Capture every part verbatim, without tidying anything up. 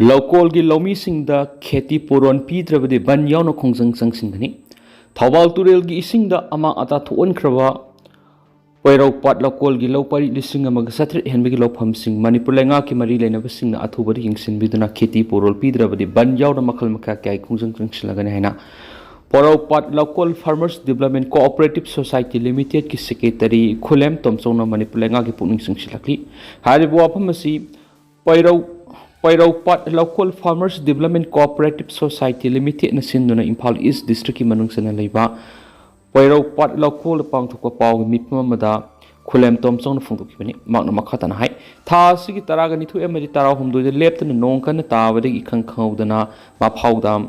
ꯂꯧꯀꯣꯜꯒꯤ ꯂꯧꯃꯤꯁꯤꯡꯗ ꯈꯦꯇꯤ ꯄꯨꯔꯣꯟ ꯄꯤꯗ꯭ꯔꯕꯗꯤ ꯕꯟ ꯌꯥꯎꯅ ꯈꯣꯡꯖꯪ ꯆꯪꯁꯤꯟꯒꯅꯤ꯫ ꯊꯧꯕꯥꯜ ꯇꯨꯔꯦꯜꯒꯤ ꯏꯁꯤꯡꯗ ꯑꯃꯥꯡ ꯑꯇꯥ ꯊꯣꯛꯍꯟꯈ꯭ꯔꯕ ꯄꯣꯏꯔꯧꯄꯥꯠ ꯂꯧꯀꯣꯜꯒꯤ ꯂꯧ ꯄꯔꯤ ꯂꯤꯁꯤꯡ ꯑꯃꯒ ꯆꯥꯇ꯭ꯔꯦꯠ ꯍꯦꯟꯕꯒꯤ ꯂꯧꯐꯝꯁꯤꯡ ꯃꯅꯤꯄꯨꯔ ꯂꯩꯉꯥꯛꯀꯤ ꯃꯔꯤ ꯂꯩꯅꯕꯁꯤꯡꯅ ꯑꯊꯨꯕꯗ ꯌꯦꯡꯁꯤꯟꯕꯤꯗꯨꯅ ꯈꯦꯇꯤ ꯄꯨꯔꯣꯜ ꯄꯤꯗ꯭ꯔꯕꯗꯤ ꯕꯟ ꯌꯥꯎꯅ ꯃꯈꯜ ꯃꯈꯥ ꯀꯌꯥꯒꯤ ꯈꯣꯡꯖꯪ ꯆꯪꯁꯤꯜꯂꯒꯅꯤ ꯍꯥꯏꯅ ꯄꯣꯏꯔꯧꯄꯥꯠ ꯂꯧꯀꯣꯜ ꯐꯥꯔꯃꯔꯁ ꯗꯤꯕꯂꯞꯃꯦꯟ ꯀꯣꯑꯣꯄꯔꯦꯇꯤꯞ ꯁꯣꯁꯥꯏꯇꯤ ꯂꯤꯃꯤꯇꯦꯗꯀꯤ ꯁꯦꯀ꯭ꯔꯦꯇꯔꯤ ꯈꯨꯂꯦꯝ ꯇꯣꯝꯆꯧꯅ ꯃꯅꯤꯄꯨꯔ ꯂꯩꯉꯥꯛꯀꯤ ꯄꯨꯛꯅꯤꯡ ꯆꯤꯡꯁꯤꯜꯂꯛꯂꯤ꯫ ꯍꯥꯏꯔꯤꯕ ꯋꯥꯐꯝ ꯑꯁꯤ ꯄꯩꯔꯧ ꯄꯩꯔꯧꯄꯥꯠ ꯂꯧꯀꯣꯜ ꯐꯥꯔꯃꯔꯁ ꯗꯤꯕꯂꯞꯃꯦꯟ ꯀꯣꯑꯣꯄꯔꯦꯇꯤꯞ ꯁꯣꯁꯥꯏꯇꯤ ꯂꯤꯃꯤꯇꯦꯗꯅ ꯁꯤꯟꯗꯨꯅ ꯏꯝꯐꯥꯜ ꯏꯁ ꯗꯤꯁꯇ꯭ꯔꯤꯛꯀꯤ ꯃꯅꯨꯡ ꯆꯟꯅ ꯂꯩꯕ ꯄꯩꯔꯧꯄꯥꯠ ꯂꯧꯀꯣꯜꯗ ꯄꯥꯡꯊꯣꯛꯄ ꯄꯥꯎꯒꯤ ꯃꯤꯐꯝ ꯑꯃꯗ ꯈꯨꯂꯦꯝ ꯇꯣꯝꯆꯧꯅ ꯐꯣꯡꯗꯣꯛꯈꯤꯕꯅꯤ꯫ ꯃꯍꯥꯛꯅ ꯃꯈꯥ ꯇꯥꯅ ꯍꯥꯏ, ꯊꯥ ꯑꯁꯤꯒꯤ ꯇꯔꯥꯒ ꯅꯤꯊꯣꯏ ꯑꯃꯗꯤ ꯇꯔꯥꯍꯨꯝꯗꯣꯏꯗ ꯂꯦꯞꯇꯅ ꯅꯣꯡ ꯀꯟꯅ ꯇꯥꯕꯗꯒꯤ ꯏꯈꯪ ꯈꯪꯍꯧꯗꯅ ꯃꯐꯥꯎ ꯗꯥꯝ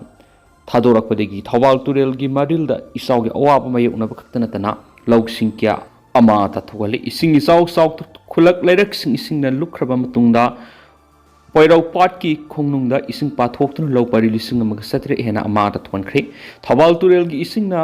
ꯊꯥꯗꯣꯔꯛꯄꯗꯒꯤ ꯊꯧꯕꯥꯜ ꯇꯨꯔꯦꯜꯒꯤ ꯃꯔꯤꯜꯗ ꯏꯆꯥꯎꯒꯤ ꯑꯋꯥꯕ ꯃꯥꯌꯣꯛꯅꯕ ꯈꯛꯇ ꯅꯠꯇꯅ ꯂꯧꯁꯤꯡ ꯀꯌꯥ ꯑꯃꯥꯡ ꯑꯇꯥ ꯊꯣꯛꯍꯜꯂꯤ꯫ ꯏꯁꯤꯡ ꯏꯆꯥꯎ ꯆꯥꯎ ꯈꯨꯜꯂꯛ ꯂꯩꯔꯛꯁꯤꯡ ꯏꯁꯤꯡꯅ ꯂꯨꯞꯈ꯭ꯔꯕ ꯃꯇꯨꯡꯗ ꯄꯣꯏꯔꯧꯄꯥꯠꯀꯤ ꯈꯣꯡꯅꯨꯡꯗ ꯏꯁꯤꯡ ꯄꯥꯊꯣꯛꯇꯨꯅ ꯂꯧ ꯄꯔꯤ ꯂꯤꯁꯤꯡ ꯑꯃꯒ ꯆꯥꯇ꯭ꯔꯦꯠ ꯍꯦꯟꯅ ꯑꯃꯥꯡ ꯑꯇꯥ ꯊꯣꯛꯍꯟꯈ꯭ꯔꯦ꯫ ꯊꯧꯕꯥꯜ ꯇꯨꯔꯦꯜꯒꯤ ꯏꯁꯤꯡꯅ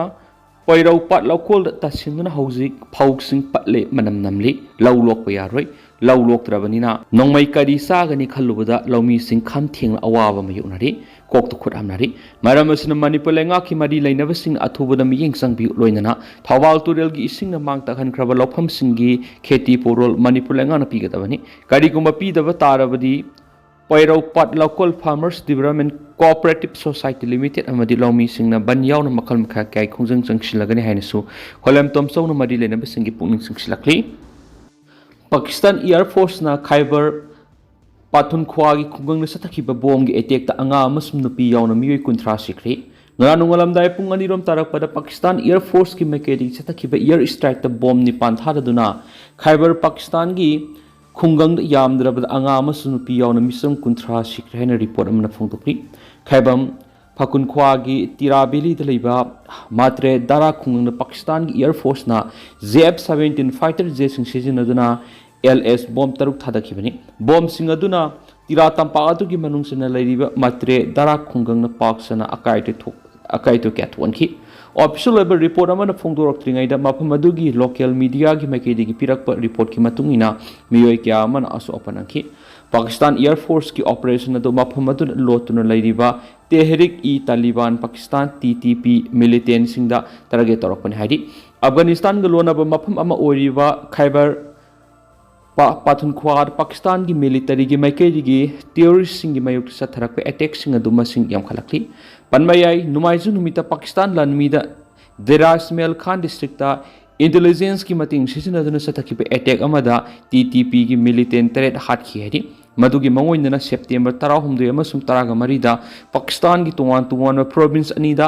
ꯄꯣꯏꯔꯧꯄꯥꯠ ꯂꯧꯀꯣꯜꯗ ꯇꯥꯁꯤꯟꯗꯨꯅ ꯍꯧꯖꯤꯛ ꯐꯧꯁꯤꯡ ꯄꯠꯂꯦ, ꯃꯅꯝ ꯅꯝꯂꯤ, ꯂꯧ ꯂꯣꯛꯄ ꯌꯥꯔꯣꯏ꯫ ꯂꯧ ꯂꯣꯛꯇ꯭ꯔꯕꯅꯤꯅ ꯅꯣꯡꯃꯩ ꯀꯔꯤ ꯆꯥꯒꯅꯤ ꯈꯜꯂꯨꯕꯗ ꯂꯧꯃꯤꯁꯤꯡ ꯈꯝ ꯊꯦꯡꯅ ꯑꯋꯥꯕ ꯃꯥꯌꯣꯛꯅꯔꯤ, ꯀꯣꯛꯇ ꯈꯨꯠ ꯍꯥꯝꯅꯔꯤ꯫ ꯃꯔꯝ ꯑꯁꯤꯅ ꯃꯅꯤꯄꯨꯔ ꯂꯩꯉꯥꯛꯀꯤ ꯃꯔꯤ ꯂꯩꯅꯕꯁꯤꯡꯅ ꯑꯊꯨꯕꯗ ꯃꯤꯠꯌꯦꯡ ꯆꯪꯕꯤꯌꯨ, ꯂꯣꯏꯅꯅ ꯊꯧꯕꯥꯜ ꯇꯨꯔꯦꯜꯒꯤ ꯏꯁꯤꯡꯅ ꯃꯥꯡ ꯇꯥꯛꯍꯟꯈ꯭ꯔꯕ ꯂꯧꯐꯝꯁꯤꯡꯒꯤ ꯈꯦꯇꯤ ꯄꯨꯔꯣꯜ ꯃꯅꯤꯄꯨꯔ ꯂꯩꯉꯥꯛꯅ ꯄꯤꯒꯗꯕꯅꯤ꯫ ꯀꯔꯤꯒꯨꯝꯕ ꯄꯤꯗꯕ ꯇꯥꯔꯕꯗꯤ ꯄꯣꯏꯔꯧꯄꯥꯠ ꯂꯧꯀꯣꯜ farmers development cooperative society limited ꯑꯃꯗꯤ ꯂꯧꯃꯤꯁꯤꯡꯅ ꯕꯟ ꯌꯥꯎꯅ ꯃꯈꯜ ꯃꯈꯥ ꯀꯌꯥꯒꯤ ꯈꯣꯡꯖꯪ ꯆꯪꯁꯤꯜꯂꯒꯅꯤ ꯍꯥꯏꯅꯁꯨ ꯈꯣꯂꯦꯝ ꯇꯣꯝꯆꯧꯅ ꯃꯔꯤ ꯂꯩꯅꯕꯁꯤꯡꯒꯤ ꯄꯨꯛꯅꯤꯡ ꯆꯤꯡꯁꯤꯜꯂꯛꯂꯤ꯫ ꯄꯥꯀꯤꯁꯇꯥꯟ ꯏꯌꯥꯔ ꯐꯣꯔꯁꯅ ꯈꯥꯏꯕꯔ ꯄꯥꯊꯨꯟꯈ꯭ꯋꯥꯒꯤ ꯈꯨꯡꯒꯪꯗ ꯆꯠꯊꯈꯤꯕ ꯕꯣꯝꯒꯤ ꯑꯦꯇꯦꯛꯇ ꯑꯉꯥꯡ ꯑꯃꯁꯨꯡ ꯅꯨꯄꯤ ꯌꯥꯎꯅ ꯃꯤꯑꯣꯏ ꯀꯨꯟꯊ꯭ꯔꯥ ꯁꯤꯈ꯭ꯔꯦ꯫ ꯉꯔꯥꯡ ꯅꯣꯡꯉꯥꯜꯂꯝꯗꯥꯏ ꯄꯨꯡ ꯑꯅꯤꯔꯣꯝ ꯇꯥꯔꯛꯄꯗ ꯄꯥꯀꯤꯁꯇꯥꯟ ꯏꯌꯥꯔ ꯐꯣꯔꯁꯀꯤ ꯃꯥꯏꯀꯩꯗꯒꯤ ꯆꯠꯊꯈꯤꯕ ꯏꯌꯥꯔ ꯏꯁꯇ꯭ꯔꯥꯏꯛꯇ ꯕꯣꯝ ꯅꯤꯄꯥꯟ ꯊꯥꯗꯗꯨꯅ ꯈꯥꯏꯕꯔ ꯄꯥꯀꯤꯁꯇꯥꯟꯒꯤ ꯈꯨꯡꯒꯪꯗ ꯌꯥꯝꯗ꯭ꯔꯕꯗ ꯑꯉꯥꯡ ꯑꯃꯁꯨꯡ ꯅꯨꯄꯤ ꯌꯥꯎꯅ ꯃꯤꯆꯝ ꯀꯨꯟꯊ꯭ꯔꯥ ꯁꯤꯈ꯭ꯔꯦ ꯍꯥꯏꯅ ꯔꯤꯄꯣꯔꯠ ꯑꯃꯅ ꯐꯣꯡꯗꯣꯛꯂꯤ꯫ ꯈꯥꯏꯕꯝ ꯐꯥꯀꯨꯟꯈ꯭ꯋꯥꯒꯤ ꯇꯤꯔꯥ ꯚꯦꯂꯤꯗ ꯂꯩꯕ ꯃꯥꯇ꯭ꯔꯦ ꯗꯥꯔꯥ ꯈꯨꯡꯒꯪꯗ ꯄꯥꯀꯤꯁꯇꯥꯟꯒꯤ ꯏꯌꯥꯔ ꯐꯣꯔꯁꯅ ꯖꯦ ꯑꯦꯐ ꯁꯚꯦꯟꯇꯤꯟ ꯐꯥꯏꯇꯔ ꯖꯦꯠꯁꯤꯡ ꯁꯤꯖꯤꯟꯅꯗꯨꯅ ꯑꯦꯜ ꯑꯦꯁ ꯕꯣꯝ ꯇꯔꯨꯛ ꯊꯥꯗꯈꯤꯕꯅꯤ꯫ ꯕꯣꯝꯁꯤꯡ ꯑꯗꯨꯅ ꯇꯤꯔꯥ ꯇꯝꯄꯥꯛ ꯑꯗꯨꯒꯤ ꯃꯅꯨꯡ ꯆꯟꯅ ꯂꯩꯔꯤꯕ ꯃꯥꯇ꯭ꯔꯦ ꯗꯥꯔꯥ ꯈꯨꯡꯒꯪꯅ ꯄꯥꯛ ꯁꯟꯅ ꯑꯀꯥꯏ ꯑꯇꯣꯏ ꯊꯣꯛ-, ꯑꯀꯥꯏ ꯑꯇꯣꯏ ꯀꯌꯥ ꯊꯣꯛꯍꯟꯈꯤ꯫ ꯑꯣꯐꯤꯁꯤꯌꯦꯜ ꯑꯣꯏꯕ ꯔꯤꯄꯣꯔꯠ ꯑꯃꯅ ꯐꯣꯡꯗꯣꯔꯛꯇ꯭ꯔꯤꯉꯩꯗ ꯃꯐꯝ ꯑꯗꯨꯒꯤ ꯂꯣꯀꯦꯜ ꯃꯤꯗꯤꯌꯥꯒꯤ ꯃꯥꯏꯀꯩꯗꯒꯤ ꯄꯤꯔꯛꯄ ꯔꯤꯄꯣꯔꯠꯀꯤ ꯃꯇꯨꯡ ꯏꯟꯅ ꯃꯤꯑꯣꯏ ꯀꯌꯥ ꯑꯃꯅ ꯑꯁꯣꯛ ꯑꯄꯟ ꯅꯪꯈꯤ꯫ ꯄꯥꯀꯤꯁꯇꯥꯟ ꯑꯦꯌꯔ ꯐꯣꯔꯁꯀꯤ ꯑꯣꯄꯔꯦꯁꯟ ꯑꯗꯨ ꯃꯐꯝ ꯑꯗꯨꯗ ꯂꯣꯠꯇꯨꯅ ꯂꯩꯔꯤꯕ Tehrik e Taliban Pakistan, T T P, ꯃꯤꯂꯤꯇꯦꯟꯁꯤꯡꯗ ꯇꯥꯔꯒꯦꯠ ꯇꯧꯔꯛꯄꯅꯤ ꯍꯥꯏꯔꯤ꯫ ꯑꯐꯒꯥꯅꯤꯁꯇꯥꯟꯒ ꯂꯣꯟꯅꯕ ꯃꯐꯝ ꯑꯃ ꯑꯣꯏꯔꯤꯕ ꯈꯥꯏꯕꯔ ꯄꯥ-, ꯄꯥꯊꯨꯟꯈ꯭ꯋꯥꯗ ꯄꯥꯀꯤꯁꯇꯥꯟꯒꯤ ꯃꯤꯂꯤꯇꯔꯤꯒꯤ ꯃꯥꯏꯀꯩꯗꯒꯤ ꯇꯦꯔꯣꯔꯤꯁꯁꯤꯡꯒꯤ ꯃꯥꯌꯣꯛꯇ ꯆꯠꯊꯔꯛꯄ ꯑꯦꯇꯦꯛꯁꯤꯡ ꯑꯗꯨ ꯃꯁꯤꯡ ꯌꯥꯝꯈꯠꯂꯛꯂꯤ꯫ ꯄꯟꯕ ꯌꯥꯏ, ꯅꯣꯡꯃꯥꯏꯖꯤꯡ ꯅꯨꯃꯤꯠꯇ ꯄꯥꯀꯤꯁꯇꯥꯟ ꯂꯥꯟꯃꯤꯗ ꯗꯦꯔꯥ ꯏꯁꯃꯦꯜ ꯈꯥꯟ ꯗꯤꯁꯇ꯭ꯔꯤꯛꯇ ꯏꯟꯇꯦꯂꯤꯖꯦꯟꯁꯀꯤ ꯃꯇꯦꯡ ꯁꯤꯖꯤꯟꯅꯗꯨꯅ ꯆꯠꯊꯈꯤꯕ ꯑꯦꯇꯦꯛ ꯑꯃꯗ ꯇꯤ ꯇꯤ ꯄꯤꯒꯤ ꯃꯤꯂꯤꯇꯦꯟ ꯇꯔꯦꯠ ꯍꯥꯠꯈꯤ ꯍꯥꯏꯔꯤ꯫ ꯃꯗꯨꯒꯤ ꯃꯑꯣꯡ ꯑꯣꯏꯅ ꯁꯦꯞꯇꯦꯝꯕꯔ ꯇꯔꯥꯍꯨꯝꯗꯣꯏ ꯑꯃꯁꯨꯡ ꯇꯔꯥꯃꯔꯤꯗ ꯄꯥꯀꯤꯁꯇꯥꯟꯒꯤ ꯇꯣꯉꯥꯟ ꯇꯣꯉꯥꯟꯕ ꯄ꯭ꯔꯣꯚꯤꯟꯁ ꯑꯅꯤꯗ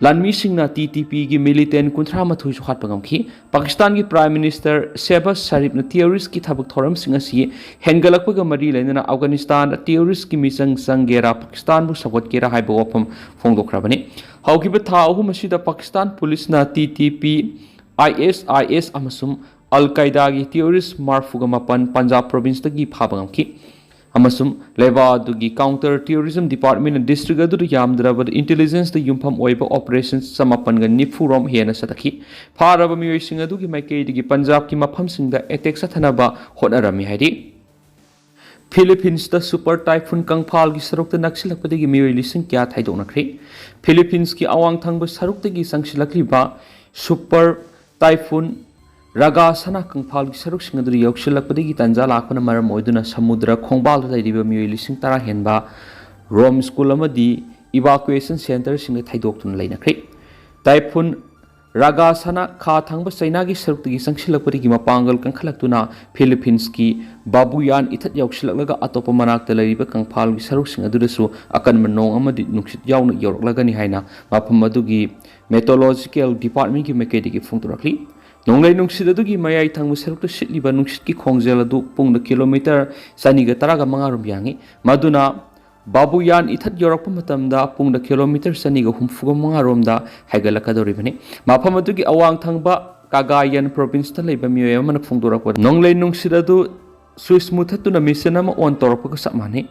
ꯂꯥꯟꯃꯤꯁꯤꯡꯅ ꯇꯤ ꯇꯤ ꯄꯤꯒꯤ ꯃꯤꯂꯤꯇꯦꯟ ꯀꯨꯟꯊ꯭ꯔꯥ ꯃꯥꯊꯣꯏꯁꯨ ꯍꯥꯠꯄ ꯉꯝꯈꯤ꯫ ꯄꯥꯀꯤꯁꯇꯥꯟꯒꯤ ꯄ꯭ꯔꯥꯏꯝ ꯃꯤꯅꯤꯁꯇꯔ ꯁꯦꯍꯕꯥꯖ ꯁꯔꯤꯐꯅ ꯇꯦꯔꯣꯔꯤꯁꯀꯤ ꯊꯕꯛ ꯊꯧꯔꯝꯁꯤꯡ ꯑꯁꯤ ꯍꯦꯟꯒꯠꯂꯛꯄꯒ ꯃꯔꯤ ꯂꯩꯅꯅ ꯑꯐꯒꯥꯅꯤꯁꯇꯥꯟꯗ ꯇꯦꯔꯣꯔꯤꯁꯀꯤ ꯃꯤꯆꯪ ꯆꯪꯒꯦꯔꯥ, ꯄꯥꯀꯤꯁꯇꯥꯟꯕꯨ ꯁꯧꯒꯠꯀꯦꯔꯥ ꯍꯥꯏꯕ ꯋꯥꯐꯝ ꯐꯣꯡꯗꯣꯛꯈ꯭ꯔꯕꯅꯤ꯫ ꯍꯧꯈꯤꯕ ꯊꯥ ꯑꯍꯨꯝ ꯑꯁꯤꯗ ꯄꯥꯀꯤꯁꯇꯥꯟ ꯄꯨꯂꯤꯁꯅ ꯇꯤ ꯇꯤ ꯄꯤ, ꯑꯥꯏ ꯑꯦꯁ ꯑꯥꯏ ꯑꯦꯁ ꯑꯃꯁꯨꯡ ꯑꯜ ꯀꯥꯏꯗꯥꯒꯤ ꯇꯦꯔꯣꯔꯤꯁ ꯃꯔꯤꯐꯨꯒ ꯃꯥꯄꯟ ꯄꯟꯖꯥꯕ ꯄ꯭ꯔꯣꯚꯤꯟꯁꯇꯒꯤ ꯐꯥꯕ ꯉꯝꯈꯤ꯫ ꯑꯃꯁꯨꯡ ꯂꯩꯕꯥꯛ ꯑꯗꯨꯒꯤ ꯀꯥꯎꯟꯇꯔ ꯇꯦꯔꯣꯔꯤꯖꯝ ꯗꯤꯄꯥꯔꯠꯃꯦꯟꯅ ꯗꯤꯁꯇ꯭ꯔꯤꯛ ꯑꯗꯨꯗ ꯌꯥꯝꯗ꯭ꯔꯕꯗ ꯏꯟꯇꯦꯂꯤꯖꯦꯟꯁꯇ ꯌꯨꯝꯐꯝ ꯑꯣꯏꯕ ꯑꯣꯄꯔꯦꯁꯟ ꯆꯃꯥꯄꯟꯒ ꯅꯤꯐꯨ ꯔꯣꯝ ꯍꯦꯟꯅ ꯆꯠꯊꯈꯤ꯫ ꯐꯥꯔꯕ ꯃꯤꯑꯣꯏꯁꯤꯡ ꯑꯗꯨꯒꯤ ꯃꯥꯏꯀꯩꯗꯒꯤ ꯄꯟꯖꯥꯕꯀꯤ ꯃꯐꯝꯁꯤꯡꯗ ꯑꯦꯇꯦꯛ ꯆꯠꯊꯅꯕ ꯍꯣꯠꯅꯔꯝꯃꯤ ꯍꯥꯏꯔꯤ꯫ ꯐꯤꯂꯤꯄꯤꯟꯁꯇ ꯁꯨꯄꯔ ꯇꯥꯏꯐꯨꯟ ꯀꯪꯐꯥꯜꯒꯤ ꯁꯔꯨꯛꯇ ꯅꯛꯁꯤꯜꯂꯛꯄꯗꯒꯤ ꯃꯤꯑꯣꯏ ꯂꯤꯁꯤꯡ ꯀꯌꯥ ꯊꯩꯗꯣꯛꯅꯈ꯭ꯔꯦ꯫ ꯐꯤꯂꯤꯄꯤꯟꯁꯀꯤ ꯑꯋꯥꯡ ꯊꯪꯕ ꯁꯔꯨꯛꯇꯒꯤ ꯆꯪꯁꯤꯜꯂꯛꯂꯤꯕ ꯁꯨꯄꯔ ꯇꯥꯏꯐꯨꯟ ꯔꯥꯒꯥ ꯁꯅꯥ ꯀꯪꯐꯥꯜꯒꯤ ꯁꯔꯨꯛꯁꯤꯡ ꯑꯗꯨꯗ ꯌꯧꯁꯤꯜꯂꯛꯄꯗꯒꯤ ꯇꯥꯟꯖꯥ ꯂꯥꯛꯄꯅ ꯃꯔꯝ ꯑꯣꯏꯗꯨꯅ ꯁꯃꯨꯗ꯭ꯔ ꯈꯣꯡꯕꯥꯜꯗ ꯂꯩꯔꯤꯕ ꯃꯤꯑꯣꯏ ꯂꯤꯁꯤꯡ ꯇꯔꯥ ꯍꯦꯟꯕ ꯔꯣꯝ ꯁ꯭ꯀꯨꯜ ꯑꯃꯗꯤ ꯏꯚꯥꯀꯨꯑꯦꯁꯟ ꯁꯦꯟꯇꯔꯁꯤꯡꯗ ꯊꯩꯗꯣꯛꯇꯨꯅ ꯂꯩꯅꯈ꯭ꯔꯦ꯫ ꯇꯥꯏꯐꯨꯟ ꯔꯥꯒꯥ ꯁꯅꯥ ꯈꯥ ꯊꯪꯕ ꯆꯩꯅꯥꯒꯤ ꯁꯔꯨꯛꯇꯒꯤ ꯆꯪꯁꯤꯜꯂꯛꯄꯗꯒꯤ ꯃꯄꯥꯡꯒꯜ ꯀꯟꯈꯠꯂꯛꯇꯨꯅ ꯐꯤꯂꯤꯄꯤꯟꯁꯀꯤ ꯕꯥꯕꯨꯌꯥꯟ ꯏꯊꯠ ꯌꯧꯁꯤꯜꯂꯛꯂꯒ ꯑꯇꯣꯞꯄ ꯃꯅꯥꯛꯇ ꯂꯩꯔꯤꯕ ꯀꯪꯐꯥꯜꯒꯤ ꯁꯔꯨꯛꯁꯤꯡ ꯑꯗꯨꯗꯁꯨ ꯑꯀꯟꯕ ꯅꯣꯡ ꯑꯃꯗꯤ ꯅꯨꯡꯁꯤꯠ ꯌꯥꯎꯅ ꯌꯧꯔꯛꯂꯒꯅꯤ ꯍꯥꯏꯅ ꯃꯐꯝ ꯑꯗꯨꯒꯤ ꯃꯦꯇꯣꯂꯣꯖꯤꯀꯦꯜ ꯗꯤꯄꯥꯔꯠꯃꯦꯟꯒꯤ ꯃꯥꯏꯀꯩꯗꯒꯤ ꯐꯣꯡꯗꯣꯔꯛꯂꯤ꯫ ꯅꯣꯡꯂꯩ ꯅꯨꯡꯁꯤꯠ ꯑꯗꯨꯒꯤ ꯃꯌꯥꯏ ꯊꯪꯕ ꯁꯔꯨꯛꯇ ꯁꯤꯠꯂꯤꯕ ꯅꯨꯡꯁꯤꯠꯀꯤ ꯈꯣꯡꯖꯦꯜ ꯑꯗꯨ ꯄꯨꯡꯗ ꯀꯤꯂꯣꯃꯤꯇꯔ ꯆꯅꯤꯒ ꯇꯔꯥꯒ ꯃꯉꯥ ꯔꯣꯝ ꯌꯥꯡꯏ, ꯃꯗꯨꯅ ꯕꯥꯕꯨꯌꯥꯟ ꯏꯊꯠ ꯌꯧꯔꯛꯄ ꯃꯇꯝꯗ ꯄꯨꯡꯗ ꯀꯤꯂꯣꯃꯤꯇꯔ ꯆꯅꯤꯒ ꯍꯨꯝꯐꯨꯒ ꯃꯉꯥ ꯔꯣꯝꯗ ꯍꯥꯏꯒꯠꯂꯛꯀꯗꯧꯔꯤꯕꯅꯤ꯫ ꯃꯐꯝ ꯑꯗꯨꯒꯤ ꯑꯋꯥꯡ ꯊꯪꯕ ꯀꯥꯒꯥꯌꯟ ꯄ꯭ꯔꯣꯚꯤꯟꯁꯇ ꯂꯩꯕ ꯃꯤꯑꯣꯏ ꯑꯃꯅ ꯐꯣꯡꯗꯣꯔꯛꯄꯗ, ꯅꯣꯡꯂꯩ ꯅꯨꯡꯁꯤꯠ ꯑꯗꯨ ꯁ꯭ꯋꯤꯆ ꯃꯨꯊꯠꯇꯨꯅ ꯃꯦꯆꯤꯟ ꯑꯃ ꯑꯣꯟ ꯇꯧꯔꯛꯄꯒ ꯆꯞ ꯃꯥꯟꯅꯩ,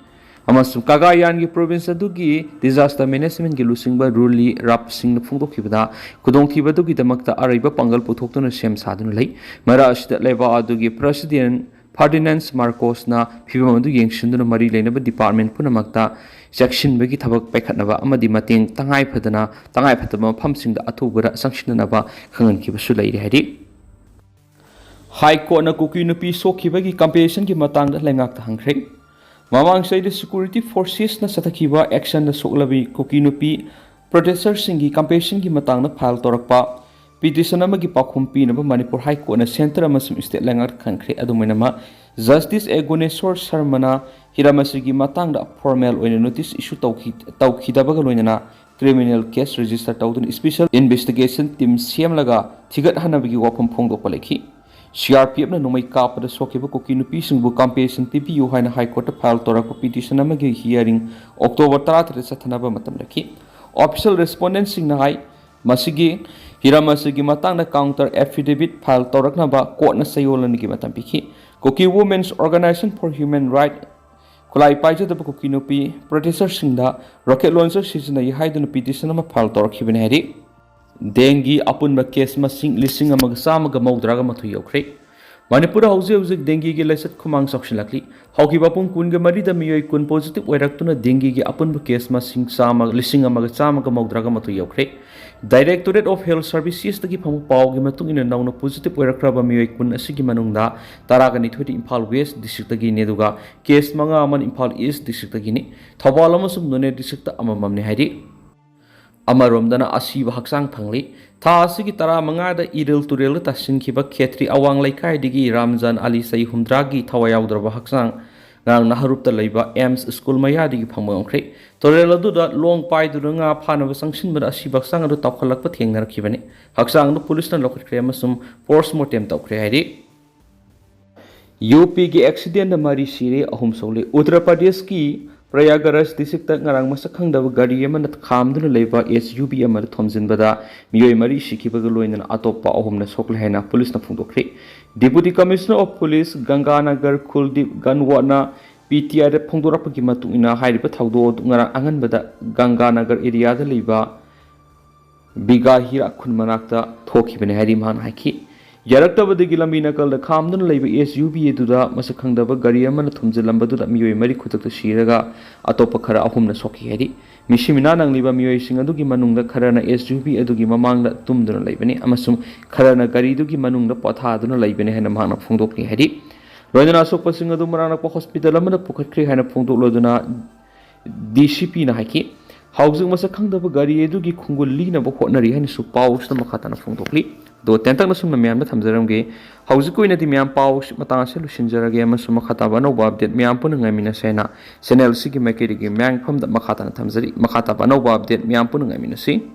ꯑꯃꯁꯨꯡ ꯀꯥꯒꯥꯌꯥꯟꯒꯤ ꯄ꯭ꯔꯣꯚꯤꯟꯁ ꯑꯗꯨꯒꯤ ꯗꯤꯖꯥꯁꯇꯔ ꯃꯦꯅꯦꯖꯃꯦꯟꯒꯤ ꯂꯨꯆꯤꯡꯕ ꯔꯨꯂꯤ ꯔꯥꯞ ꯁꯤꯡꯅ ꯐꯣꯡꯗꯣꯛꯈꯤꯕꯗ, ꯈꯨꯗꯣꯡꯊꯤꯕ ꯑꯗꯨꯒꯤꯗꯃꯛꯇ ꯑꯔꯩꯕ ꯄꯥꯡꯒꯜ ꯄꯨꯊꯣꯛꯇꯨꯅ ꯁꯦꯝ ꯁꯥꯗꯨꯅ ꯂꯩ꯫ ꯃꯔꯛ ꯑꯁꯤꯗ ꯂꯩꯕꯥꯛ ꯑꯗꯨꯒꯤ ꯄ꯭ꯔꯁꯤꯗꯦꯟ ꯐꯔꯗꯤꯅꯦꯟꯁ ꯃꯥꯔꯀꯣꯁꯅ ꯐꯤꯚꯝ ꯑꯗꯨ ꯌꯦꯡꯁꯤꯟꯗꯨꯅ ꯃꯔꯤ ꯂꯩꯅꯕ ꯗꯤꯄꯥꯔꯠꯃꯦꯟ ꯄꯨꯝꯅꯃꯛꯇ ꯆꯦꯛꯁꯤꯟꯕꯒꯤ ꯊꯕꯛ ꯄꯥꯏꯈꯠꯅꯕ ꯑꯃꯗꯤ ꯃꯇꯦꯡ ꯇꯉꯥꯏ ꯐꯗꯅ ꯇꯉꯥꯏ ꯐꯗꯕ ꯃꯐꯝꯁꯤꯡꯗ ꯑꯊꯨꯕꯗ ꯆꯪꯁꯤꯟꯅꯅꯕ ꯈꯪꯍꯟꯈꯤꯕꯁꯨ ꯂꯩꯔꯤ ꯍꯥꯏꯔꯤ꯫ ꯍꯥꯏ ꯀꯣꯔꯠꯅ ꯀꯨꯀꯤ ꯅꯨꯄꯤ ꯁꯣꯛꯈꯤꯕꯒꯤ ꯀꯝꯄꯦꯟꯁꯦꯁꯟꯒꯤ ꯃꯇꯥꯡꯗ ꯂꯩꯉꯥꯛꯇ ꯍꯪꯈ꯭ꯔꯦ꯫ ꯃꯃꯥꯡ ꯆꯍꯤꯗ ꯁꯦꯀ꯭ꯌꯨꯔꯤꯇꯤ ꯐꯣꯔꯁꯦꯁꯅ ꯆꯠꯊꯈꯤꯕ ꯑꯦꯛꯁꯟꯗ ꯁꯣꯛꯂꯕꯤ ꯀꯨꯀꯤ ꯅꯨꯄꯤ ꯄ꯭ꯔꯣꯇꯦꯁꯇꯔꯁꯤꯡꯒꯤ ꯀꯝꯄꯦꯟꯁꯦꯁꯟꯒꯤ ꯃꯇꯥꯡꯗ ꯐꯥꯏꯜ ꯇꯧꯔꯛꯄ ꯄꯤꯇꯤꯁꯟ ꯑꯃꯒꯤ ꯄꯥꯎꯈꯨꯝ ꯄꯤꯅꯕ ꯃꯅꯤꯄꯨꯔ ꯍꯥꯏ ꯀꯣꯔꯠꯅ ꯁꯦꯟꯇꯔ ꯑꯃꯁꯨꯡ ꯁ꯭ꯇꯦꯠ ꯂꯩꯉꯥꯛꯇ ꯈꯪꯈ꯭ꯔꯦ꯫ ꯑꯗꯨꯝ ꯑꯣꯏꯅꯃꯛ, ꯖꯁꯇꯤꯁ ꯑꯦ ꯒꯨꯅꯦꯁꯣꯔ ꯁꯔꯃꯅ ꯍꯤꯔꯝ ꯑꯁꯤꯒꯤ ꯃꯇꯥꯡꯗ ꯐꯣꯔꯃꯦꯜ ꯑꯣꯏꯅ ꯅꯣꯇꯤꯁ ꯏꯁꯨ ꯇꯧꯈꯤ-, ꯇꯧꯈꯤꯗꯕꯒ ꯂꯣꯏꯅꯅ ꯀ꯭ꯔꯤꯃꯤꯅꯦꯜ ꯀꯦꯁ ꯔꯦꯖꯤꯁꯇꯔ ꯇꯧꯗꯨꯅ ꯁ꯭ꯄꯦꯁꯦꯜ ꯏꯟꯚꯦꯁꯇꯤꯒꯦꯁꯟ ꯇꯤꯝ ꯁꯦꯝꯂꯒ ꯊꯤꯒꯠꯍꯟꯅꯕꯒꯤ ꯋꯥꯐꯝ ꯐꯣꯡꯗꯣꯛꯄ ꯂꯩꯈꯤ꯫ ꯁꯤ ꯑꯥꯔ ꯄꯤ ꯑꯦꯐꯅ ꯅꯣꯡꯃꯩ ꯀꯥꯞꯄꯗ ꯁꯣꯛꯈꯤꯕ ꯀꯨꯀꯤ ꯅꯨꯄꯤꯁꯤꯡꯕꯨ ꯀꯝꯄꯦꯟꯁꯦꯁꯟ ꯄꯤꯕꯤꯌꯨ ꯍꯥꯏꯅ ꯍꯥꯏ ꯀꯣꯔꯠꯇ ꯐꯥꯏꯜ ꯇꯧꯔꯛꯄ ꯄꯤꯇꯤꯁꯟ ꯑꯃꯒꯤ ꯍꯤꯌꯥꯔꯤꯡ ꯑꯣꯛꯇꯣꯕꯔ ꯇꯔꯥꯇꯔꯦꯠ ꯆꯠꯊꯅꯕ ꯃꯇꯝ ꯂꯩꯈꯤ꯫ ꯑꯣꯐꯤꯁꯤꯌꯦꯜ ꯔꯦꯁꯄꯣꯟꯗꯦꯟꯁꯤꯡꯅ ꯍꯥꯏ, ꯃꯁꯤꯒꯤ ꯍꯤꯔꯝ ꯑꯁꯤꯒꯤ ꯃꯇꯥꯡꯗ ꯀꯥꯎꯟꯇꯔ ꯑꯦꯐꯤꯗꯦꯚꯤꯠ ꯐꯥꯏꯜ ꯇꯧꯔꯛꯅꯕ ꯀꯣꯔꯠꯅ ꯆꯌꯣꯜ ꯑꯅꯤꯒꯤ ꯃꯇꯝ ꯄꯤꯈꯤ꯫ ꯀꯨꯀꯤ Women's Organisation for Human Right ꯈꯨꯠꯂꯥꯏ ꯄꯥꯏꯖꯗꯕ ꯀꯨꯀꯤ ꯅꯨꯄꯤ ꯄ꯭ꯔꯣꯇꯦꯁꯇꯔꯁꯤꯡꯗ ꯔꯣꯀꯦꯠ ꯂꯣꯟꯆꯔ ꯁꯤꯖꯤꯟꯅꯩ ꯍꯥꯏꯗꯨꯅ ꯄꯤꯇꯤꯁꯟ ꯑꯃ ꯐꯥꯏꯜ ꯇꯧꯔꯛꯈꯤꯕꯅꯤ ꯍꯥꯏꯔꯤ꯫ ꯗꯦꯡꯒꯤ ꯑꯄꯨꯟꯕ ꯀꯦꯁ ꯃꯁꯤꯡ ꯂꯤꯁꯤꯡ ꯑꯃꯒ ꯆꯥꯝꯃꯒ ꯃꯧꯗ꯭ꯔꯥꯒ ꯃꯥꯊꯣꯏ ꯌꯧꯈ꯭ꯔꯦ꯫ ꯃꯅꯤꯄꯨꯔꯗ ꯍꯧꯖꯤꯛ ꯍꯧꯖꯤꯛ ꯗꯦꯡꯒꯤꯒꯤ ꯂꯥꯏꯆꯠ ꯈꯨꯃꯥꯡ ꯆꯥꯎꯁꯤꯜꯂꯛꯂꯤ꯫ ꯍꯧꯈꯤꯕ ꯄꯨꯡ ꯀꯨꯟꯒ ꯃꯔꯤꯗ ꯃꯤꯑꯣꯏ ꯀꯨꯟ ꯄꯣꯖꯤꯇꯤꯚ ꯑꯣꯏꯔꯛꯇꯨꯅ ꯗꯦꯡꯒꯤꯒꯤ ꯑꯄꯨꯟꯕ ꯀꯦꯁ ꯃꯁꯤꯡ ꯆꯥꯝꯃ, ꯂꯤꯁꯤꯡ ꯑꯃꯒ ꯆꯥꯝꯃꯒ ꯃꯧꯗ꯭ꯔꯥꯒ ꯃꯥꯊꯣꯏ ꯌꯧꯈ꯭ꯔꯦ꯫ ꯗꯥꯏꯔꯦꯛꯇꯣꯔꯦꯠ ꯑꯣꯐ ꯍꯦꯜꯊ ꯁꯔꯚꯤꯁꯦꯁꯇꯒꯤ ꯐꯪꯕ ꯄꯥꯎꯒꯤ ꯃꯇꯨꯡ ꯏꯟꯅ, ꯅꯧꯅ ꯄꯣꯖꯤꯇꯤꯚ ꯑꯣꯏꯔꯛꯈ꯭ꯔꯕ ꯃꯤꯑꯣꯏ ꯀꯨꯟ ꯑꯁꯤꯒꯤ ꯃꯅꯨꯡꯗ ꯇꯔꯥꯒ ꯅꯤꯊꯣꯏꯗꯤ ꯏꯝꯐꯥꯜ ꯋꯦꯁ ꯗꯤꯁꯇ꯭ꯔꯤꯛꯇꯒꯤꯅꯤ, ꯑꯗꯨꯒ ꯀꯦꯁ ꯃꯉꯥ ꯑꯃꯅ ꯏꯝꯐꯥꯜ ꯏꯁ ꯗꯤꯁꯇ꯭ꯔꯤꯛꯇꯒꯤꯅꯤ꯫ ꯊꯧꯕꯥꯜ ꯑꯃꯁꯨꯡ ꯅꯣꯅꯦ ꯗꯤꯁꯇ꯭ꯔꯤꯛꯇ ꯑꯃꯃꯝꯅꯤ ꯍꯥꯏꯔꯤ꯫ ꯑꯃꯔꯣꯝꯗꯅ ꯑꯁꯤꯕ ꯍꯛꯆꯥꯡ ꯐꯪꯂꯤ꯫ ꯊꯥ ꯑꯁꯤꯒꯤ ꯇꯔꯥꯃꯉꯥꯗ ꯏꯔꯤꯜ ꯇꯨꯔꯦꯜꯗ ꯇꯥꯁꯤꯟꯈꯤꯕ ꯈꯦꯇ꯭ꯔꯤ ꯑꯋꯥꯡ ꯂꯩꯀꯥꯏꯗꯒꯤ ꯔꯥꯝꯖꯥꯟ ꯑꯂꯤ, ꯆꯍꯤ ꯍꯨꯝꯗ꯭ꯔꯥꯒꯤ, ꯊꯋꯥꯏ ꯌꯥꯎꯗ꯭ꯔꯕ ꯍꯛꯆꯥꯡ ꯉꯔꯥꯡ ꯅꯍꯔꯨꯞꯇ ꯂꯩꯕ ꯑꯦꯝꯁ ꯁ꯭ꯀꯨꯜ ꯃꯌꯥꯗꯒꯤ ꯐꯪꯕ ꯉꯝꯈ꯭ꯔꯦ꯫ ꯇꯨꯔꯦꯜ ꯑꯗꯨꯗ ꯂꯣꯡ ꯄꯥꯏꯗꯨꯅ ꯉꯥ ꯐꯥꯅꯕ ꯆꯪꯁꯤꯟꯕꯗ ꯑꯁꯤꯕ ꯍꯛꯆꯥꯡ ꯑꯗꯨ ꯇꯥꯎꯈꯠꯂꯛꯄ ꯊꯦꯡꯅꯔꯛꯈꯤꯕꯅꯤ꯫ ꯍꯛꯆꯥꯡ ꯑꯗꯨ ꯄꯨꯂꯤꯁꯅ ꯂꯧꯈꯠꯈ꯭ꯔꯦ ꯑꯃꯁꯨꯡ ꯄꯣꯁꯠꯃꯣꯔꯇꯦꯝ ꯇꯧꯈ꯭ꯔꯦ ꯍꯥꯏꯔꯤ꯫ ꯌꯨ ꯄꯤꯒꯤ ꯑꯦꯛꯁꯤꯗꯦꯟꯗ ꯃꯔꯤ ꯁꯤꯔꯦ, ꯑꯍꯨꯝ ꯁꯣꯛꯂꯦ꯫ ꯎꯠꯇꯔ ꯄ꯭ꯔꯗꯦꯁꯀꯤ ꯄ꯭ꯔꯌꯥꯒꯔꯥꯖ ꯗꯤꯁꯇ꯭ꯔꯤꯛꯇ ꯉꯔꯥꯡ ꯃꯁꯛ ꯈꯪꯗꯕ ꯒꯥꯔꯤ ꯑꯃꯅ ꯈꯥꯝꯗꯨꯅ ꯂꯩꯕ ꯑꯦꯁ ꯌꯨ ꯚꯤ ꯑꯃꯗ ꯊꯣꯝꯖꯤꯟꯕꯗ ꯃꯤꯑꯣꯏ ꯃꯔꯤ ꯁꯤꯈꯤꯕꯒ ꯂꯣꯏꯅꯅ ꯑꯇꯣꯞꯄ ꯑꯍꯨꯝꯅ ꯁꯣꯛꯂꯦ ꯍꯥꯏꯅ ꯄꯨꯂꯤꯁꯅ ꯐꯣꯡꯗꯣꯛꯈ꯭ꯔꯦ꯫ Deputy commissioner of police Ganganagar Kuldeep ꯒꯟꯋꯥꯠꯅ ꯄꯤ ꯇꯤ ꯑꯥꯏꯗ ꯐꯣꯡꯗꯣꯔꯛꯄꯒꯤ ꯃꯇꯨꯡ ꯏꯟꯅ, ꯍꯥꯏꯔꯤꯕ ꯊꯧꯗꯣꯛ ꯑꯗꯨ ꯉꯔꯥꯡ ꯑꯉꯟꯕꯗ ꯒꯪꯒꯥꯅꯒꯔ ꯑꯦꯔꯤꯌꯥꯗ ꯂꯩꯕ ꯕꯤꯒꯥꯍꯤꯔꯥ ꯈꯨꯟ ꯃꯅꯥꯛꯇ ꯊꯣꯛꯈꯤꯕꯅꯤ ꯍꯥꯏꯔꯤ꯫ ꯃꯍꯥꯛꯅ ꯍꯥꯏꯈꯤ, ꯌꯥꯔꯛꯇꯕꯗꯒꯤ ꯂꯝꯕꯤ ꯅꯥꯀꯜꯗ ꯈꯥꯝꯗꯨꯅ ꯂꯩꯕ ꯑꯦꯁ ꯌꯨ ꯚꯤ ꯑꯗꯨꯗ ꯃꯁꯛ ꯈꯪꯗꯕ ꯒꯥꯔꯤ ꯑꯃꯅ ꯊꯣꯝꯖꯤꯜꯂꯝꯕꯗꯨꯗ ꯃꯤꯑꯣꯏ ꯃꯔꯤ ꯈꯨꯗꯛꯇ ꯁꯤꯔꯒ ꯑꯇꯣꯞꯄ ꯈꯔ ꯑꯍꯨꯝꯅ ꯁꯣꯛꯈꯤ ꯍꯥꯏꯔꯤ꯫ ꯃꯤꯁꯤ ꯃꯤꯅꯥ ꯅꯪꯂꯤꯕ ꯃꯤꯑꯣꯏꯁꯤꯡ ꯑꯗꯨꯒꯤ ꯃꯅꯨꯡꯗ ꯈꯔꯅ ꯑꯦꯁ ꯌꯨ ꯚꯤ ꯑꯗꯨꯒꯤ ꯃꯃꯥꯡꯗ ꯇꯨꯝꯗꯨꯅ ꯂꯩꯕꯅꯤ ꯑꯃꯁꯨꯡ ꯈꯔꯅ ꯒꯥꯔꯤꯗꯨꯒꯤ ꯃꯅꯨꯡꯗ ꯄꯣꯊꯥꯗꯨꯅ ꯂꯩꯕꯅꯤ ꯍꯥꯏꯅ ꯃꯍꯥꯛꯅ ꯐꯣꯡꯗꯣꯛꯂꯤ ꯍꯥꯏꯔꯤ꯫ ꯂꯣꯏꯅꯅ ꯑꯁꯣꯛꯄꯁꯤꯡ ꯑꯗꯨ ꯃꯅꯥꯛ ꯅꯛꯄ ꯍꯣꯁꯄꯤꯇꯥꯜ ꯑꯃꯗ ꯄꯨꯈꯠꯈ꯭ꯔꯦ ꯍꯥꯏꯅ ꯐꯣꯡꯗꯣꯛꯂꯗꯨꯅ ꯗꯤ ꯁꯤ ꯄꯤꯅ ꯍꯥꯏꯈꯤ꯫ ꯍꯧꯖꯤꯛ ꯃꯁꯛ ꯈꯪꯗꯕ ꯒꯥꯔꯤ ꯑꯗꯨꯒꯤ ꯈꯣꯡꯒꯨꯜ ꯂꯤꯅꯕ ꯍꯣꯠꯅꯔꯤ ꯍꯥꯏꯅꯁꯨ ꯄꯥꯎ ꯑꯁꯤꯗ ꯃꯈꯥ ꯇꯥꯅ ꯐꯣꯡꯗꯣꯛꯂꯤ꯫ ꯑꯗꯣ ꯇꯦꯟꯇꯛꯅ ꯁꯨꯝꯅ ꯃꯌꯥꯝꯗ ꯊꯝꯖꯔꯝꯒꯦ꯫ ꯍꯧꯖꯤꯛꯀꯤ ꯑꯣꯏꯅꯗꯤ ꯃꯌꯥꯝ ꯄꯥꯎ ꯑꯁꯤ ꯃꯇꯥꯡ ꯑꯁꯤꯗ ꯂꯣꯏꯁꯤꯟꯖꯔꯒꯦ ꯑꯃꯁꯨꯡ ꯃꯈꯥ ꯇꯥꯕ ꯑꯅꯧꯕ ꯑꯞꯗꯦꯠ ꯃꯌꯥꯝ ꯄꯨꯟꯅ ꯉꯥꯏꯃꯤꯟꯅꯁꯦ ꯍꯥꯏꯅ ꯆꯦꯅꯦꯜ ꯑꯁꯤꯒꯤ ꯃꯥꯏꯀꯩꯗꯒꯤ ꯃꯌꯥꯝꯒꯤ ꯃꯐꯝꯗ ꯃꯈꯥ ꯇꯥꯅ ꯊꯝꯖꯔꯤ꯫ ꯃꯈꯥ ꯇꯥꯕ ꯑꯅꯧꯕ ꯑꯞꯗꯦꯠ ꯃꯌꯥꯝ ꯄꯨꯟꯅ ꯉꯥꯏꯃꯤꯟꯅꯁꯤ꯫